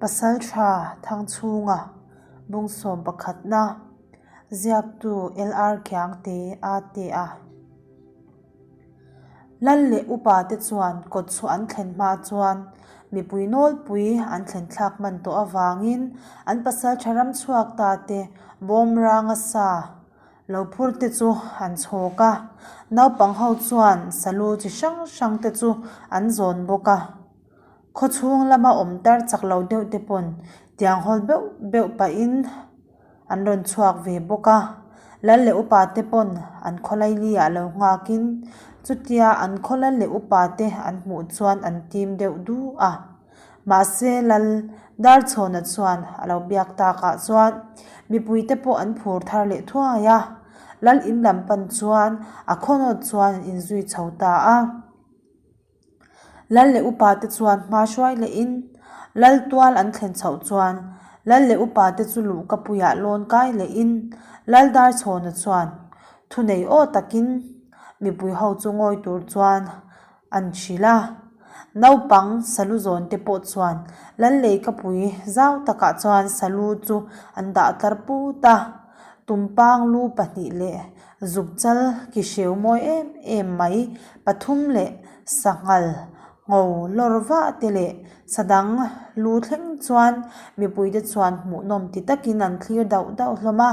Pasaltha Thangchhunga Bungsawm pakhatna Ziaktu LR Khiangte a te a. Lal leh upa te chuan kawtchhuah an thlen hma chuan mipui nawlpui an thlen thlak hman tawh avangin an pasaltha ram chhuak ta te bawmranga sa lo phur te chu an chhawk a, naupang ho chuan salu chi hrang hrang te chu an zawn bawk a. Khawchhung lama awm tar chak lo deuh te pawn tiang hawl beuh beuh pahin an rawn chhuak ve bawk a, lal leh upa te pawn an khawlai li ah lo nghak in chutia an khaw lal leh upa te an hmuh chuan an tim deuh du a. Mahse lal Darchhawna chuan a lo biak tak ah chuan mipui te pawh an phur thar leh thuai a, lal in lam pan chuan a khawnawt chuan an inzui chho ta a. Lal leh upa te chuan hma hruai leh in lal tual an thlen chhoh chuan lal leh upa te chu luhka puiah lawn kai leh in lal Darchhawna chuan thunei aw takin mipui ho chu ngawi tur chuan an hrilh a. Naupang salu zawn te pawh chuan lal leikapui zau takah chuan salu chu an dah tlar put a, tumpang lu pahnih leh Zukchal ki hreu mawi em em mai pathum leh sanghal ngho lawr vah te leh sadang lu thleng chuan mipuite chuan hmuhnawm ti takin an thlir dauh dauh hlawm a.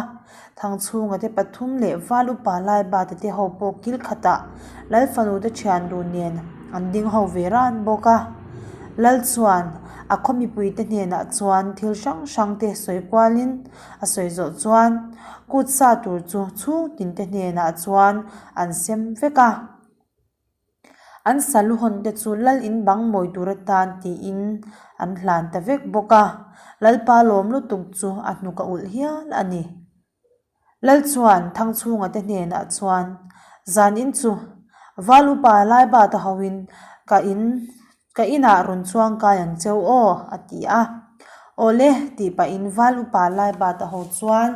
Thangchhunga te pathum leh val upa lai bata te ho pawh kil khatah Lal fanu te thian dun nen an ding ho ve ran bawk a. Lal chuan a khaw mipuite hnenah chuan thil hrang hrang te sawi kualin A sawi zawh chuan kut sa tur chu chhung tin te hnenah chuan an sem vek a. An salu hawn te chu lal in bang mawi tur atan tiin an hlan ta vek bawk a. Lalpa lawm lutuk chu a hnuk a ulh hial a ni. Lal chuan Thangchhunga te hnenah chuan zan in chu Val upa Laibata hoin ka in Ka inah rawn chuang kai ang cheu aw, a ti a. Awle, tih pahin val upa lai bat a ho chuan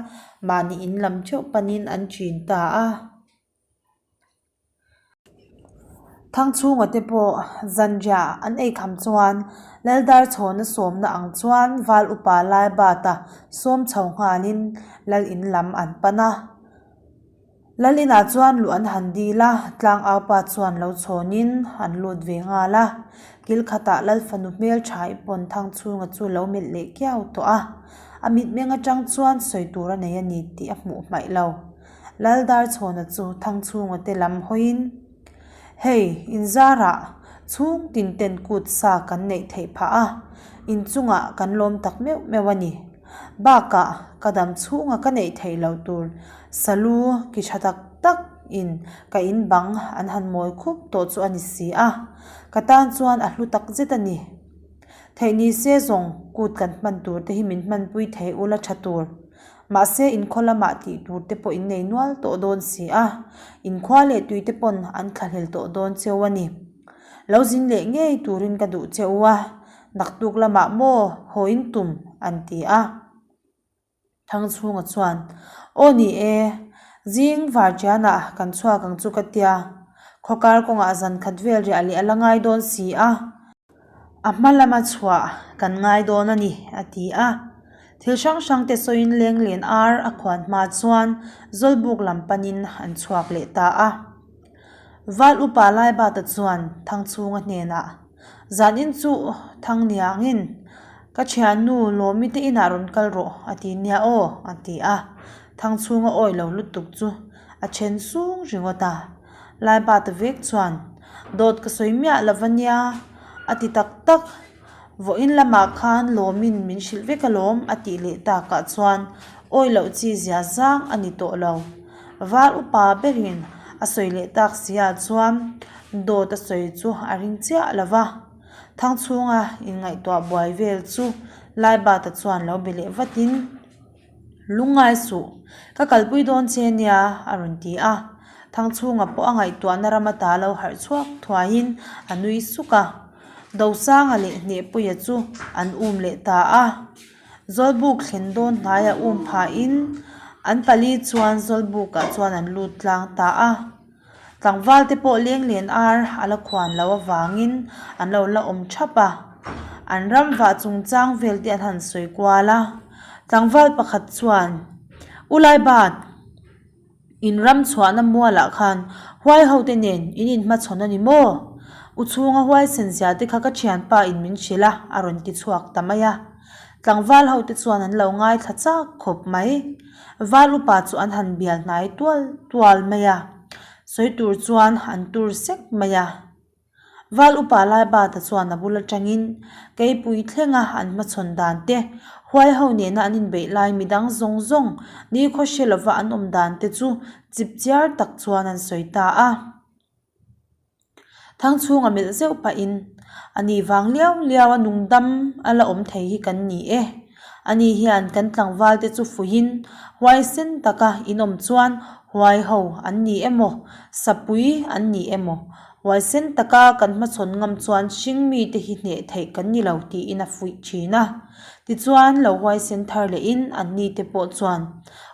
mahni in lam theuh panin an ṭin ta a. Thangchhunga te pawh zanriah an ei kham chuan Laldarchhawna sawmna ang chuan val upa lai bat a sawm chho nghalin lal in lam an pan a. Lalina chuan luh an han dil a, tlangaupa chuan lo chhawnin an lut ve nghal a. Kil khatah Lal fanu hmel tha i pawn thang chhunga chu lo melh leh kiau tawh a. A mitmeng atang chuan sawi tur a nei a ni tih a hmuh hmaih lo. Lal Darchhawna chu thang chhunga te lam hawiin, Hei, inzarah chhung tin ten kut sa kan neih theih phah a, inchungah kan lawm tak meuh meuh a ni. Bakah ka dam chhunga ka neih theih loh tur salu ki tha tak tak in ka in bang an han mawi khup tawh chu a ni si a, ka tan chuan a hlu tak zet a ni. Theih ni se zawng kut kan hman tur te hi min hmanpui thei ula tha tur. Mahse inkhaw lamah tih tur te pawh in nei nual tawh dawn si a, inkhua leh tui te pawn an thlahlel tawh dawn cheu a ni. Lo zin leh ngei turin ka duh cheu a. Naktuk lamah maw haw in tum? an ti a. Thangchhunga chuan, Aw ni e, zing varṭianah kan chhuak ang chu ka tia. Khawkar kawngah zan khat vel riah leh a la ngai dawn si a. A hma lama chhuah kan ngai dawn a ni, a ti a. Thil hrang hrang te sawiin lenglen ar a khuan hma chuan Zawlbuk lam panin an chhuak leh ta a. Val upa Laibata chuan Thangchhunga hnenah, Zanin chu Thangniangin ka thiannu Lawmi te inah rawn kal rawh a ti nia aw a ti a. Thangchhunga awi lo lutuk chu a then sung ringawt a. Laibata vek chuan, Dawt ka sawi miah lo va nia a ti tak tak. Vawiin lamah khan Lawmin min hrilh vek alawm a tih leh takah chuan awi loh chi zia zang a ni tawh lo. Val upa berin a sawi leh tak sia chuan dawt a sawi chu a ring chiah lo va. Thangchhunga inngaihtuah buai vel chu Laibata chuan lo be leh vatin, Lungngai suh, ka kalpui dawn che nia a rawn ti a. Thangchhunga pawh a ngaihtuahna ram ata lo harh chhuak thuaiin a nui suk a. Dosanga leh Hnehpuia chu an um leh ta a. Zawlbuk thlen dawn hnaia um phahin an pali chuan Zawlbukah chuan an lut tlang ta a. Tlangval te pawh leng len ar a la khuan loh avangin an lo la awm thap a. An ram vah chungchang vel te an han sawi kual a. Tlangval pakhat chuan, U Laibat, in ram chhuahna mualah khan huai ho te nen in inhmachhawn a ni maw? U chhunga huaisen zia te kha ka thianpa in min hrilh a, a rawn ti chhuak ta mai a. Tlangval ho te chuan an lo ngaithla chak khawp mai. Val upa chu an han bial hnai tual tual mai a, sawi tur chuan an tur sek mai a. Val upa Laibata chuan a bul atangin keipui thlenga an hmachhawn dan te, huai ho nena an inbeih lai midang zawng zawng nikhaw hre lova an awm dan te chu chip chiar tak chuan an sawi ta a. Thangchhunga melh zeuh pahin, A ni vang liau liau a nungdam a la awm thei hi kan ni e. Ani hian kan tlangval te chu fuihin huaisen taka inawm chuan huai ho an ni emaw, sapui an ni emaw, huaisen taka kan hmachhawn ngam chuan hring mite hi hneh theih kan ni lo tiin a fuih thin a. Tichuan lo huaisen thar lehin anni te pawh chuan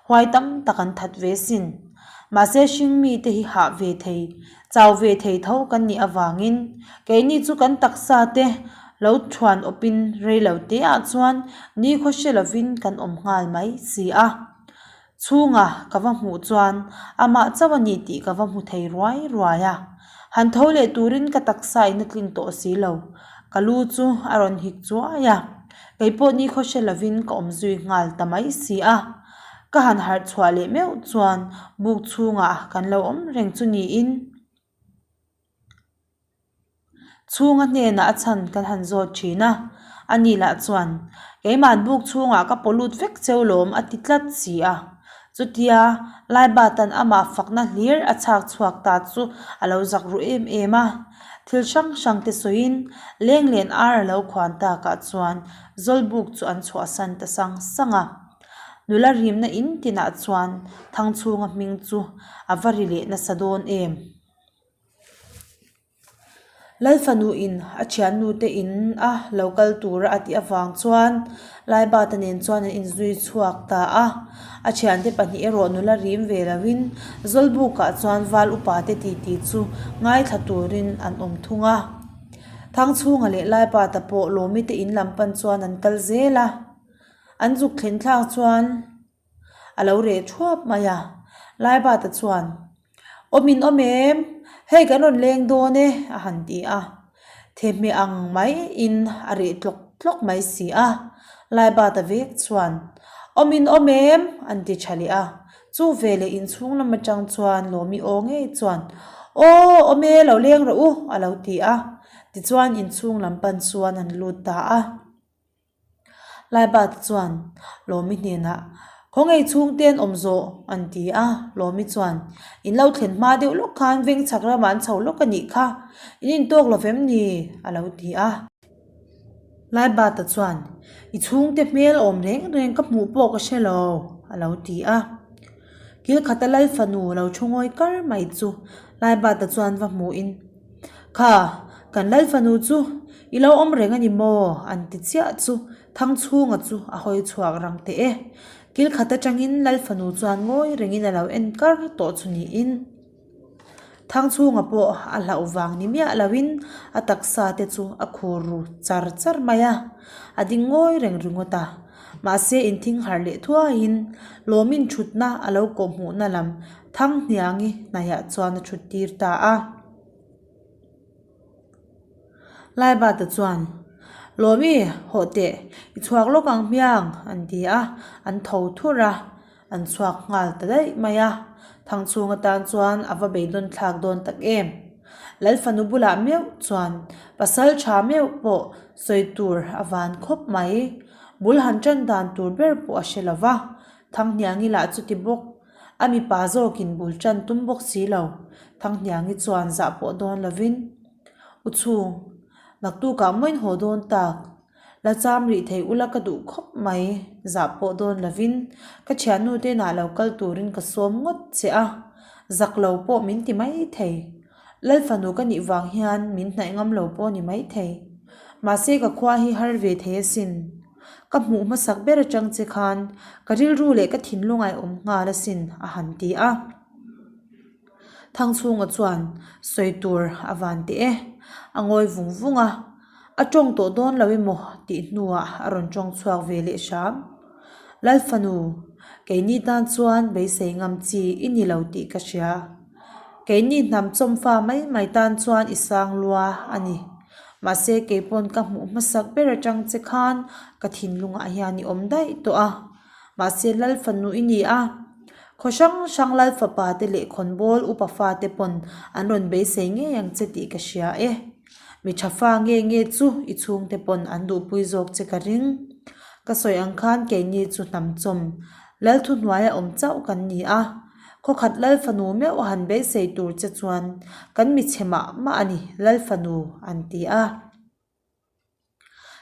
huai tam tak an that ve sin. Mahse hring mite hi hah ve thei Chau ve thei tho kan nih avangin keini chu kan taksa te lo thuan awpin rei lo te ah chuan nikhaw hre lovin kan awm nghal mai si a. Chhunga ka va hmuh chuan amah chauh a ni tih ka va hmu thei ruai ruai a. Han tho leh turin ka taksa in a tlin tawh si lo. Ka lu chu a rawn hik chuai a. Keipawh nikhaw hre lovin ka awm zui nghal ta mai si a. Ka han harh chhuah leh meuh chuan buk chhungah kan lo awm reng chu niin chhunga hnenah a chhan kan han zawt thin a, ani lah chuan keimah buk chhungah ka paw lut vek cheu lawm a ti tlat si a, chutia Laibatan amah fakna hlir a chhak chhuak ta chu a lo zak ru em em a, thil hrang hrang te sawiin lenglen ar a lo khuan takah chuan Zawlbuk chu an chhuahsan ta sang sang a. Nula rimna in tinah chuan Thangchhunga hming chu a va ri leh nasa dawn em? Lalfanu in a thiannu te in a lo kal tura a tih avang chuan Laibata nen chuan an inzui chhuak ta a. A thiante pahnih erawh nula rim ve loin Zawlbukah chuan val upa te titi chu ngaithla turin an awm thung a. Thangchhunga leh Laibata pawh Lawmi te in lam pan chuan an kal zel a. An zuk thlen thlak chuan a lo reh thuap mai a, Laibata chuan, Awm in awm em? Hei kan rawn leng dawn e a han ti a, thehmeh ang maiin a reh tlawk tlawk mai si a, Laibata vek chuan, Awm in awm em? an ti tha leh a, chu veleh inchhung lam atang chuan Lawmi aw ngei chuan, Aw awm e lo leng rawh u a lo ti a, tichuan inchhung lam pan chuan an lut ta a. Laibat chuan Lawmi hnenah, Khaw ngei chhungte an awm zawh? an ti a. Lawmi chuan, In lo thlen hma deuh lawk khan veng chhak ramah an chho lawk a nih kha, in intawk lo vem ni? a lo ti a. Laibata chuan, I chhungte hmel awm reng reng ka hmuh pawh ka hre lo, a lo ti a. Kil khata Lal fanu lo thu ngawi kar mai chu Laibata chuan va hmuhin, Kha, kan Lal fanu chu i lo awm reng a ni maw? an ti chiah chu Thangchhunga chu a hawi chhuak rang teh e. Kil khat atangin Lal fanu chuan ngawi rengin a lo en kar tawh chu niin Thangchhunga pawh a hlauh vang ni miah loin a taksa te chu a khur ru char char mai a, a ding ngawi reng ringawt a. Mahse inthing harh leh thuaiin Lawmin thutna a lo kawhhmuhna lam Thanghniangi hnaihah chuan a thut tir ta a. Laibata chuan, Lawmi, hawh teh, i chhuak lawk ang hmiang, an ti a, an tho thur a, an chhuak nghal ta daih mai a. Thangchhung atan chuan a va beidawn thlak dawn tak em? Lalfanu bulah meuh chuan pasal tha meuh pawh sawi tur a van khawp mai. Bul han tan dan tur ber pawh a hre lo va, Thanghniangi lah chuti bawk. A mipa zawkin bul tan tum bawk si lo. Thanghniangi chuan zah pawh dawn lovin, U chhung, naktukah mawiin haw dawn tak. La cham rih thei ula ka duh khawp mai. Zah pawh dawn lovin, ka thiannu te inah lo kal turin ka sawm ngawt che a. Zak lo pawh min ti mai thei. Lal fanu ka nih vang hian min hnaih ngam lo pawh ni mai thei. Mahse ka khua hi har ve thei asin. Ka hmuh hmasak ber atang che khan ka rilru leh ka thinlung a awm nghal asin a han ti a. Thangchhunga chuan sawi tur a van teh e. A ngawi vung vung a. A tawng tawh dawn lo emaw tih hnuah a rawn tawng chhuak ve leh hram. Lal fanu, keini tan chuan beisei ngam chi i ni lo tih ka hria. Keini hnam chawmfa mai mai tan chuan i sang lua a ni. Mahse keipawn ka hmuh hmasak ber atang che khan ka thinlungah hian i awm daih tawh a. Mahse Lal fanu i ni a. Khaw hrang hrang Lal fapa te leh khawnbawl upa fate pawn an rawn beisei ngei ang che tih ka hria e. Mi tha fa nge nge chu i chhungte pawn an duhpui zawk che ka ring. Ka sawi ang khan keini chu hnam chawm Lal thuhnuaia awm chauh kan ni a. Khawkhat Lal fanu meuh han beisei tur che chuan kan mi chhe mah mah a ni Lal fanu an ti a.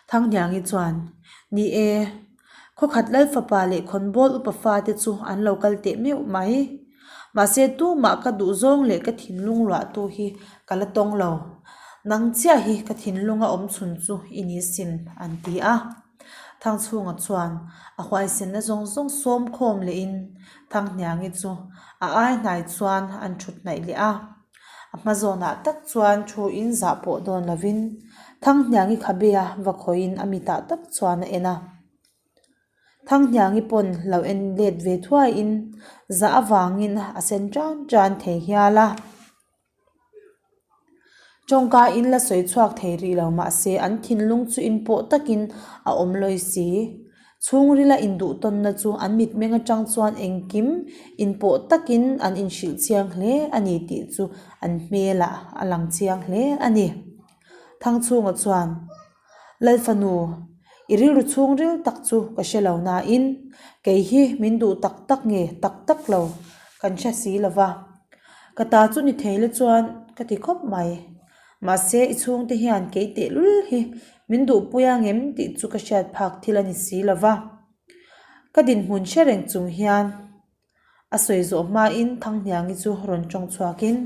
Thanghniangi chuan, Ni e, khawkhat Lal fapa leh khawnbawl upa fate chu an lo kal teh meuh mai. Mahse tumah ka duhzawng leh ka thinlung ruahtu hi ka la tawng lo. Nang chiah hi ka thinlunga awm chhun chu i ni sin, an ti a. Thangchhunga chuan a huaisenna zawng zawng sawm khawm lehin Thanghniangi chu a ai hnai chuan an thut hnaih leh a. A hma zawnah tak chuan thu in zah pawh dawn lovin Thanghniangi khabea va khawiin a mitah tak chuan a en a. Thanghniangi pawn lo en let ve thuaiin zah avangin a sen tan tan thei hial a. Tawngka in la sawi chhuak thei rih lo mahse an thinlung chu in pawh takin a awm lawi si. Chhungrila induhtawnna chu an mitmeng atang chuan engkim inpawh takin an inhrilh chiang hle a ni tih chu an hmelah a lang chiang hle a ni. Thangchhunga chuan, Lalfanu, i rilru chhungril tak chu ka hre lo nain kei hi min duh tak tak nge tak tak lo kan hre si lo va. Ka ta chu ni thei la chuan ka ti khawp mai. Mahse, i chhungte hian kei tehlul hi min duhpui ang em tih chu ka hriat phak thil a ni si lo va. Ka dinhmun hre reng chung hian a sawi zawh hmain Thanghniangi chu rawn tawng chhuakin,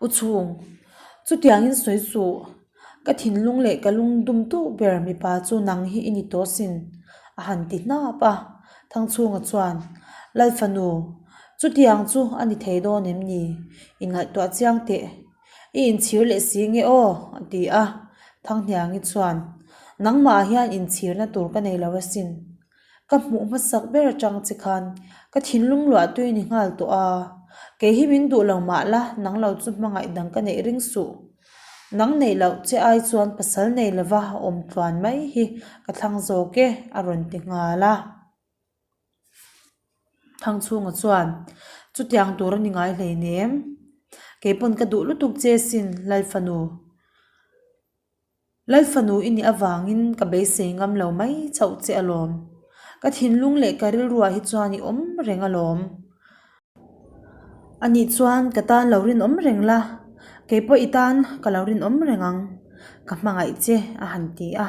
U chhung, chutiangin sawi suh, ka thinlung leh ka lungdum duh ber mipa chu nang hi i ni tawh sin, a han ti hnap a. Thangchhunga chuan, Lalfanu, Chutiang chu a ni thei dawn em ni? Inngaihtuah chiang teh. I inchhir leh si nge aw? a ti a. Thanghniangi chuan, Nangmah hian inchhirna tur ka nei lo asin. Ka hmuh hmasak ber atang che khan ka thinlung luah tui ni nghal tawh a. Kei hi min duh lo mah la, nang lo chu hmangaih dang ka neih ring suh. Nang neih loh che ai chuan pasal nei lova awm tluan mai hi ka thlang zawk e, a rawn ti nghal a. Thangchhunga chuan, Chutiang tur a ni ngai hleinem. Kei pawn ka duh lutuk che sin, Lalfanu. Lalfanu i nih avangin ka beisei ngam lo mai chauh che alawm. Ka thinlung leh ka rilruah hi chuan i awm reng alawm. Anih chuan ka tan lo rinawm reng la, kei pawh i tan ka lo rinawm reng ang. Ka hmangaih che a han ti a.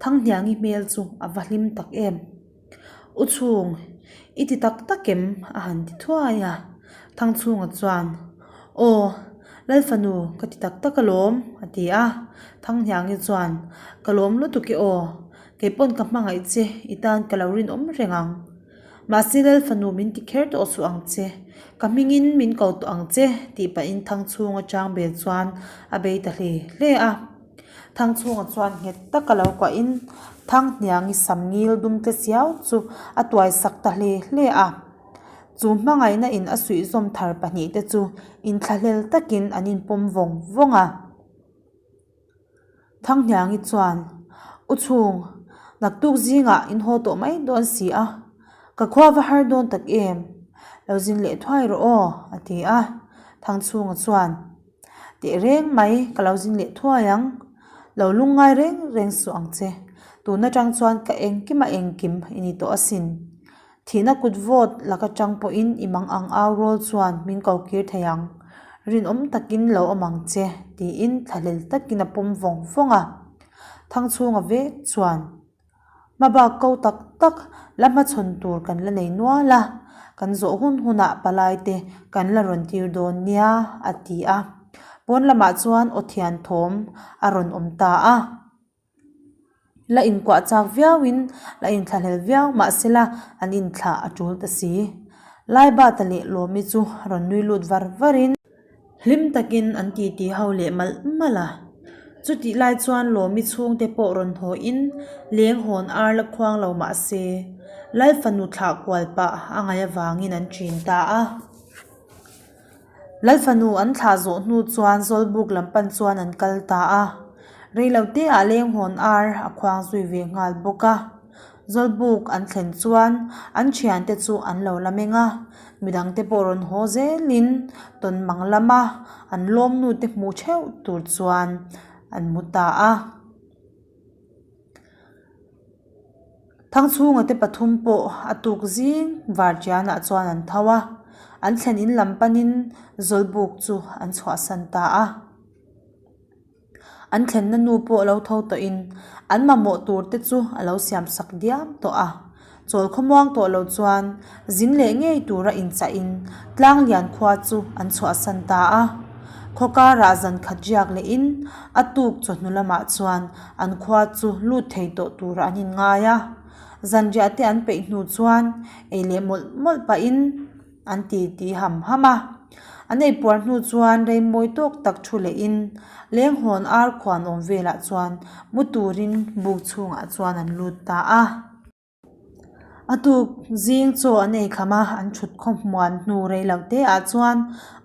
Thanghniangi hmel chu a va hlim tak em. U chhung, i ti tak tak em? a han ti thuai a. Thangchhunga chuan, Aw, Lalfanu, ka ti tak tak alawm, a ti a. Thanghniangi chuan, Ka lawm lutuk e aw, kei pawn ka hmangaih che, i tan ka lo rinawm reng ang. Mahse Lalfanu min ti kher tawh suh ang che, ka hmingin min ko tawh ang che, tih pahin Thangchhunga chang bel chuan a bei ta hle hle a. Thangchhunga chuan nghet taka lo kuahin Thanghniangi sam ngil dum tle chiau chu a tuai sak ta hle hle a. Chu hmangaihna in a suihzawm thar pahnihte chu inthlahlel takin an inpawm vawng vawng a. Thanghniangi chuan, U chhung, naktuk zingah in haw tawh mai dawn si a, ka khua va har dawn tak em? Lo zin leh thuai rawh aw, a ti a. Thangchhunga chuan, Teh reng mai, ka lo zin leh thuai ang. Lo lungngai reng reng suh ang che. Tun atang chuan ka engkim a engkim i ni tawh asin. Thihna kut vawt lak atang pawhin i mang ang au rawl chuan min ko kir thei ang. Rinawm takin lo awm ang che, tiin thlahlel takin a pawm vawng vawng a. Thangchhunga vek chuan. Hmabak ko tak tak la hmachhawn tur kan la nei nual a, kan zawh hun hunah palai te kan la rawn tir dawn nia, a ti a. Pawn lamah chuan aw thian thawm a rawn awm ta a. La inkuah chak viauin la inthlahlel viau mahsela an inthlah a tul ta si. Laibata leh Lawmi chu rawn nui lut var varin. Hlim takin an titi ho leh malh malh a. Chutih lai chuan Lawmi chhungte pawh rawn hawiin leng hawn ar la khuang lo mah se, Lal fanu thlah kual pah a ngaih avangin an ṭin ta a. Lal fanu an thlah zawh hnu chuan Zawlbuk lam pan chuan an kal ta a. Reiloteah leng hawn ar a khuang zui ve nghal bawk a. Zawlbuk an thlen chuan an thiante chu an lo la meng a, midangte pawh rawn haw zelin tawnmang lama an lawmnute hmuh theuh tur chuan an mu ta a. Thangchhunga te pathum pawh a tuk zing vartianah chuan an tho a, an thlen in lam panin Zawlbuk chu an chhuahsan ta a. An thlenna nu pawh lo tho tawhin an mamawh tur te chu a lo siam sak diam tawh a. Chawl khawmuang tawh lo chuan zin leh ngei tura inchahin Tlanglian khua chu an chhuahsan ta a. Khaw karah zan khat riak lehin a tuk chawhnu lamah chuan an khua chu lut thei tawh tur an inngai a. Zanriah te an peih hnu chuan ei leh mawlh mawlh pahin an ti ti ham ham a. An ei puar hnu chuan rei mawi tawk tak thu lehin lenghawn ar khuan awm velah chuan mu turin buk chhungah chuan an lut ta a. A tuk zing chaw an ei kham a, an thut khaw hmuan hnu rei lo te ah chuan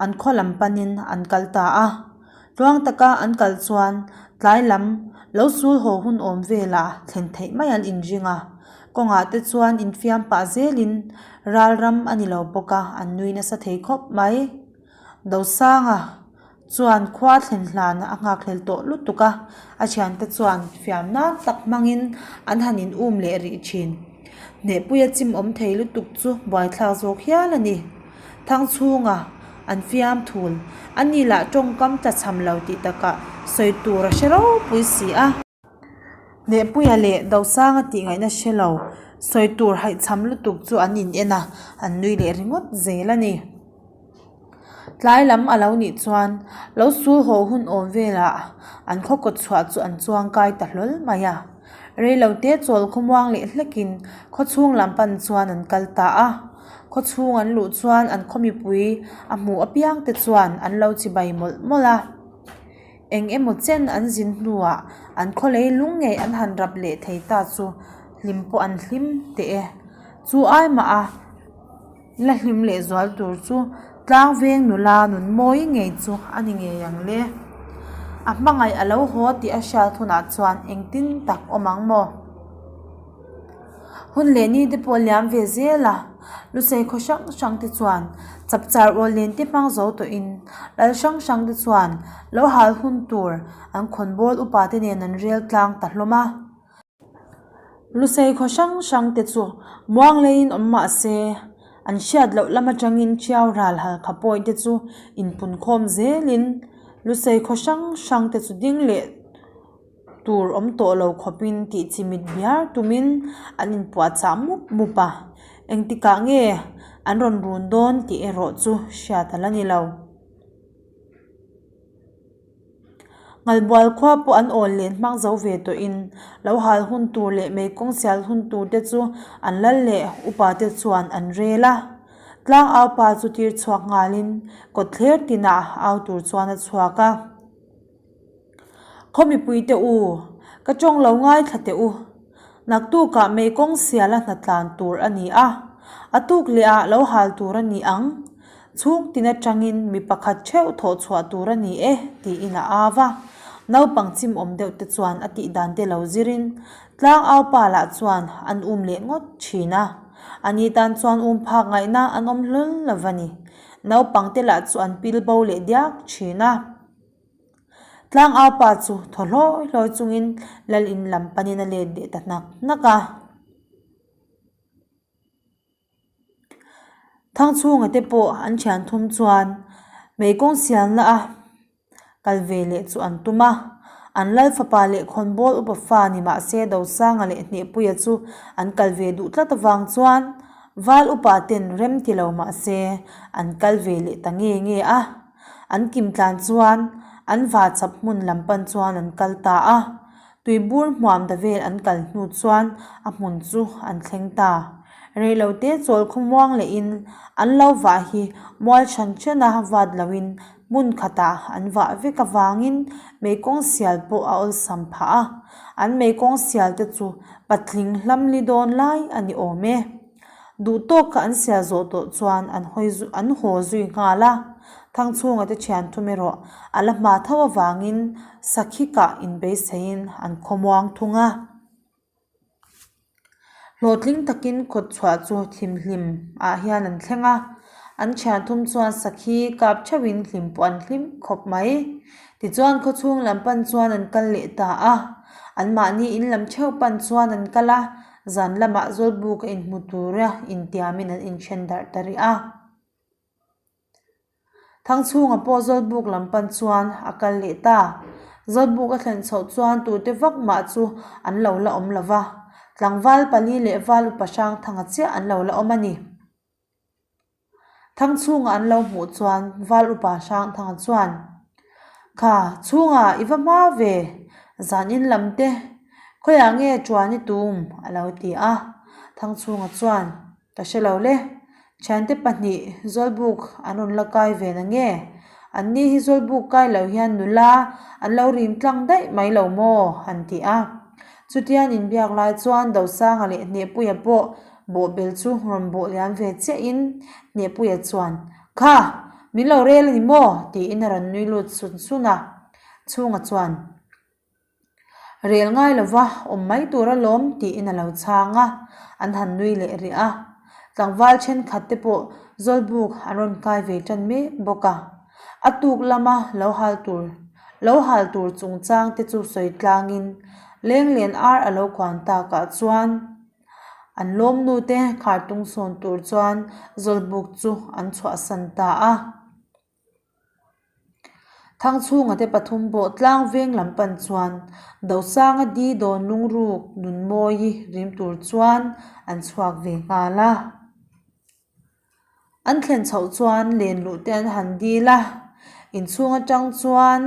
an khaw lam panin an kal ta a. Tluang taka an kal chuan tlai lam lo sul haw hun awm velah thlen theih mai an inring a, kawngah te chuan infiam pah zelin ral ram a ni lo bawk a, an nui nasa thei khawp mai. Dosanga chuan khua thlen hlan a nghakhlel tawh lutuk a, a thiante chuan fiam nan tak hmangin an han in um leh rih thin. Hnehpuia chim awm thei lutuk chu buaithlak zawk hial a ni. Thangchhunga an fiam thul, a ni lah tawngkam tlachham lo tih takah sawi tur a hre ropui si a. Hnehpuia leh Dosanga tih ngaihna hre lo, sawi tur haihchham lutuk chu an in en a, an nui leh ringawt zel a ni. Tlai lam a lo nih chuan lo sul haw hun awm velah an khaw kawt chhuah chu an chuang kai ta hlawl mai a. Reilote chawl khawmuang leh hlekin khaw chhung lam pan chuan an kal ta a. Khaw chhung an luh chuan an khaw mipui a hmuh apiang te chuan an lo chibai mawlh mawlh a. Eng emaw chen an zin hnuah an khaw leilung ngei an han rap leh thei ta chu hlim pawh an hlim teh e. Chu ai mah a. La hlim leh zual tur chu tlang veng nula nun mawi ngei chu a ni ngei ang le. A hmangaih a lo haw tih a hriat hunah chuan engtin tak awm ang maw? Hun leh ni te pawh liam ve zel a, Lusei khaw hrang hrang te chuan chapchar awl len te hmang zo tawhin lal hrang hrang te chuan lo hal hun tur an khawnbawl upa te nen an rel tlang ta hlawm a. Lusei khaw hrang hrang te chu muang leiin awm mah se, an hriat loh lam atangin Ṭiau ral halkha pawi te chu inpun khawm zelin Lusei khaw hrang hrang te chu ding leh tur awm tawh lo khawpin tih chimit biar tumin an inpuahchah mup mup a, engtikah nge an rawn run dawn tih erawh chu hriat a la ni lo. Ngalbual khua pawh an awl len hmang zo ve tawhin lo hal hun tur leh mei kawng sial hun tur te chu an lal leh upa te chuan an rel a. Tlang au pa chu tir chhuak nghalin kawtthler tinah au tur chuan a chhuak a. Khaw mipui te u, ka tawng lo ngaithla teh u. Naktukah mei kawng sial a hnatlan tur a ni a, a tuk leh ah lo hal tur a ni ang. Chhung tin atangin mi pakhat theuh thawh chhuah tur a ni e, tiin a au a. Naupang chim awm deuh te chuan a tih dan te lo zirin tlang au pa lah chuan an um leh ngawt thin a. Ani tan chuan um phak ngaihna an awm hlawl lo va ni. Naupang te lah chu an pil bo leh diak thin a. Tlang au pa chu thaw hlawi hlawi chungin lal in lam panin a let leh ta hnak hnak a. Thangchhunga te pawh an thian thum chuan mei kawng sialna a kal ve leh chu an tum a, an lal fapa leh khawnbawl upa fa ni mah se Dosanga leh Hnehpuia chu an kal ve duh tlat avang chuan val upa ten rem ti lo mah se an kal ve leh ta nge nge a, an kim tlan chuan an vachap hmun lam pan chuan an kal ta a. Tuibur hmuam da vel an kal hnu chuan a hmun chu an thleng ta. Reilote chawl khawmuang lehin an lo vah hi mual hran hrana vat loin hmun khatah an vah vek avangin meikawng sial pawh a awlsam phah a, an meikawng sial te chu patling hlamli dawn lai a ni awm e. Duh tawk kha an sial zawh tawh chuan an hawi an haw zui nghal a, Thangchhunga te thian thum erawh a la hma tho avangin sakhi kah inbeiseiin an khawmuang thung a. Hlawhtling takin khawtchhuah chu thimhlim ah hian an thleng a, an thian thum chuan sakhi kap theuhin hlim pawh an hlim khawp mai. Tichuan khawchhung lam pan chuan an kal leh ta a, anmahni in lam theuh pan chuan an kal a, zan lamah Zawlbuk a inhmu tura intiamin an inthen darh ta rih a. Thangchhunga pawh Zawlbuk lam pan chuan a kal leh ta. Zawlbuk a thlen chhoh chuan tute vak mah chu an lo la awm lo va, tlangval pali leh val upa Hrangthanga chiah an lo la awm a ni. Thangchhunga an lo hmuh chuan val upa Hrangthanga chuan, Kha, chhunga i va hma ve, zan in lam te, khawiah nge ṭuan i tum? a lo ti a. Thangchhunga chuan, Ka hre lo le. Thiante pahnih Zawlbuk an rawn la kai ve na nge? Anni hi Zawlbuk kai lo hian nula an lo rim tlang daih mai lo maw? han ti a. Chutian inbiak lai chuan Dosanga leh Hnehpuia pawh bawhbel chu rawn bawh liam ve chiahin Hnehpuia chuan, Kha! Min lo rel a ni maw? tiin a rawn nui lut sun sun a. Chhunga chuan. Rel ngai lova awm mai tur alawm tiin a lo chhang a, an han nui leh rih a. Tlangval thenkhat te pawh Zawlbuk an rawn kai ve tan mek bawk a. A tuk lama lo hal tur lo hal tur chungchang te chu sawi tlangin Lenglen ar a lo kuan takah chuan an lawmnu te khartung sawn tur chuan Zawlbuk chu an chhuahsan ta a. Thangchhunga te pathum pawh tlang veng lam pan chuan Dosanga di dawn lungruk Nunmawi rim tur chuan an chhuak ve nghal a. An thlen chhoh chuan len luh te an han dil a, inchhung atang chuan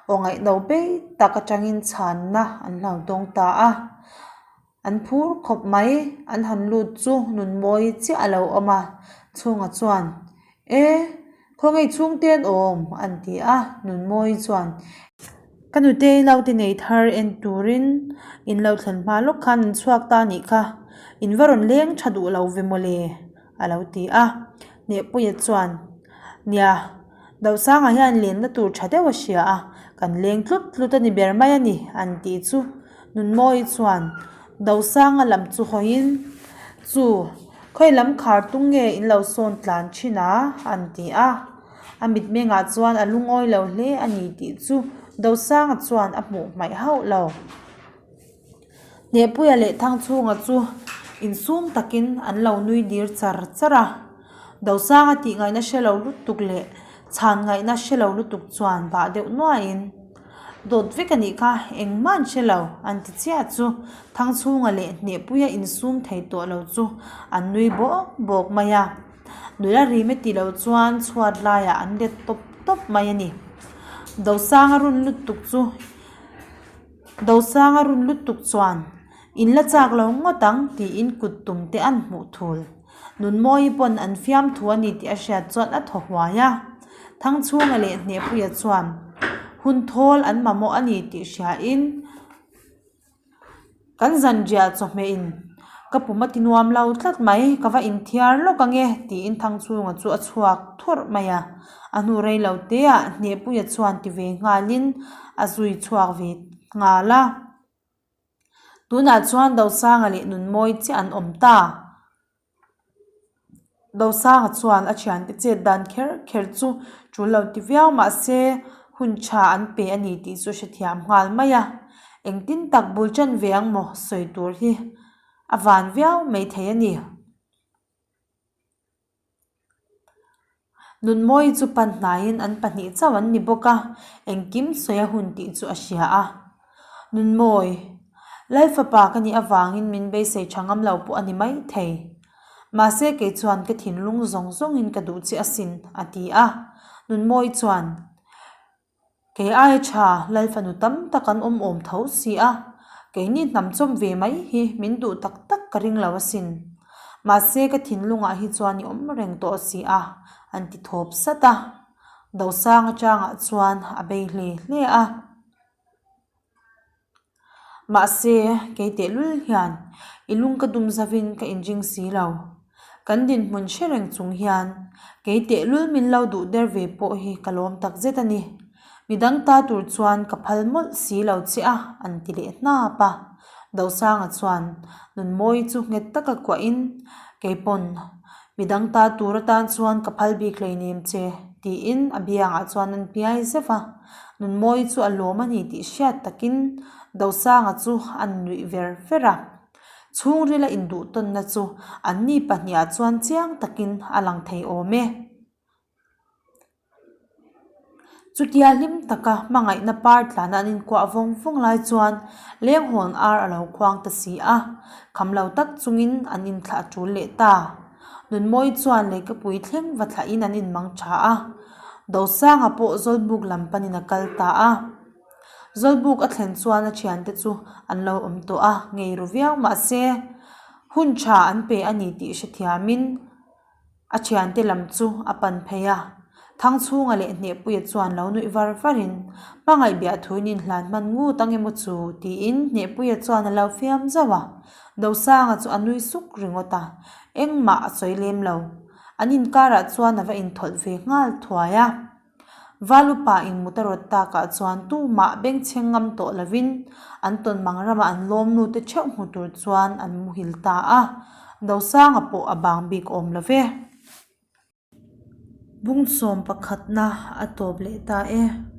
aw ngaihno bei tak atangin chhanna an lo dawng ta a. An phur khawp mai, an han lut chu Nunmawi chiah a lo awm a, chhunga chuan, E, khawngaih chhungte an awm, an ti a, Nunmawi chuan, Ka nutei naute nei thar en turin in lo thlen hma lawk khan an chhuak ta nih kha, in va rawn leng tha duh lo ve mawle, a lo ti a. Hnehpuia chuan, Nia, Dosanga hian lenna tur tha deuh a hria a, kan leng tlut tlut a ni ber mai a ni, an tih chu. Nunmawi chuan Dosanga lam chu hawiin, Chu, khawi lam khar tung nge in lo sawn tlan thin a? an ti a. A mitmengah chuan a lungawi lo hle a ni tih chu Dosanga chuan a hmuh hmaih hauh lo. Hnehpuia leh Thangchhunga chu insum takin an lo nui dir char char a. Dosanga tih ngaihna hre lo lutuk leh chhan ngaihna hre lo lutuk chuan bah deuh nuaiin, Dawt vek a nih kha, engmah an hre lo, an ti chiah chu Thangchhunga leh Hnehpuia insum thei tawh lo chu an nui bawk bawk mai a. Nula rime ti lo chuan chhuat laiah an let tawp tawp mai a ni. Dosanga run lutuk chu Dosanga run lutuk chuan In la chak lo ngawt ang tiin kut tum te an hmuh thul. Nunmawi pawn an fiamthu a ni tih a hriat chuan a thaw huai a. Thangchhunga leh Hnehpuia chuan hun thawl an mamawh a ni tih hriain kan zanriah chawhmeh in ka pum a ti nuam lo tlat mai ka va inthiar lawk ang e tiin Thangchhunga chu a chhuak thurh mai a. A hnu rei lo teah Hnehpuia chuan ti ve nghalin a zui chhuak ve nghal a. Tunah chuan Dosanga leh Nunmawi chiah an awm ta. Dosanga chuan a thiante chet dan kher kher chu tul lo ti viau mah se hun tha an pe a ni tih chu hrethiam nghal mai a. Engtin tak bul ṭan ve ang maw sawi tur hi a van viau maithei a ni. Nunmawi chu pan hnaiin an pahnih chauh an ni bawk a, engkim sawi a hun tih chu a hria a. Nunmawi, Lal fapa ka nih avangin min beisei tha ngam lo pawh a ni maithei. Mahse kei chuan ka thinlung zawng zawngin ka duh che asin, a ti a. Nunmawi chuan. Kei aia tha Lal fanu tam tak an awm awm tho si a, keini hnam chawm ve mai hi min duh tak tak ka ring lo asin. Mahse ka thinlungah hi chuan i awm reng tawh si a, an ti thawp sat a. Dosang atangah chuan a bei hle hle a. Mahse, kei tehlul hian i lung ka dum zavin ka inring si lo. Kan dinhmun hre reng chung hian kei tehlul min lo duh der ve pawh hi ka lawm tak zet a ni. Midang ta tur chuan ka phal mawlh si lo che a, an ti leh hnap a. Dosanga chuan Nunmawi chu nghet taka kuahin, Keipawn Midang ta tur atan chuan ka phal bik hleinem che, tiin a biangah chuan an piai zeuh a. Nunmawi chu a lawm a ni tih hriat takin Dosanga chu a nuih ver ver a. Chhungrila induhtawnna chu anni pahnihah chuan chiang takin a lang thei awm e. Chutia hlim taka hmangaihna par tlana an inkuah vawng vawng lai chuan lenghawn ar a lo khuang ta si a, kham lo tak chungin an inthlah a tul leh ta. Nunmawi chuan lehkapui thleng va thlahin an inmang tha a, Dosanga pawh Zawlbuk lam panin a kal ta a. Zawlbuk a thlen chuan a thiante chu an lo awm tawh a, ngei ru viau mahse hun tha an pe a ni tih hrethiamin, A thiante lam chu a pan phei a, Thangchhunga leh Hnehpuia chuan lo nuih var varin, Hmangaih biah thuin inhlan hman ngut ang emaw chu? tiin Hnehpuia chuan a lo fiam zauh a. Dosanga chu a nui suk ringawt a, engmah a sawi lem lo. An inkarah chuan a va inthawlh ve nghal thuai a. Val upa in mut a rawt takah chuan tumah bengchheng ngam tawh lovin an tawnmang ramah an lawmnu te theuh hmu tur chuan an muhil ta a, Dosanga pawh a bang bik awm lo ve. Bungsawm pakhatna a tawp leh ta e.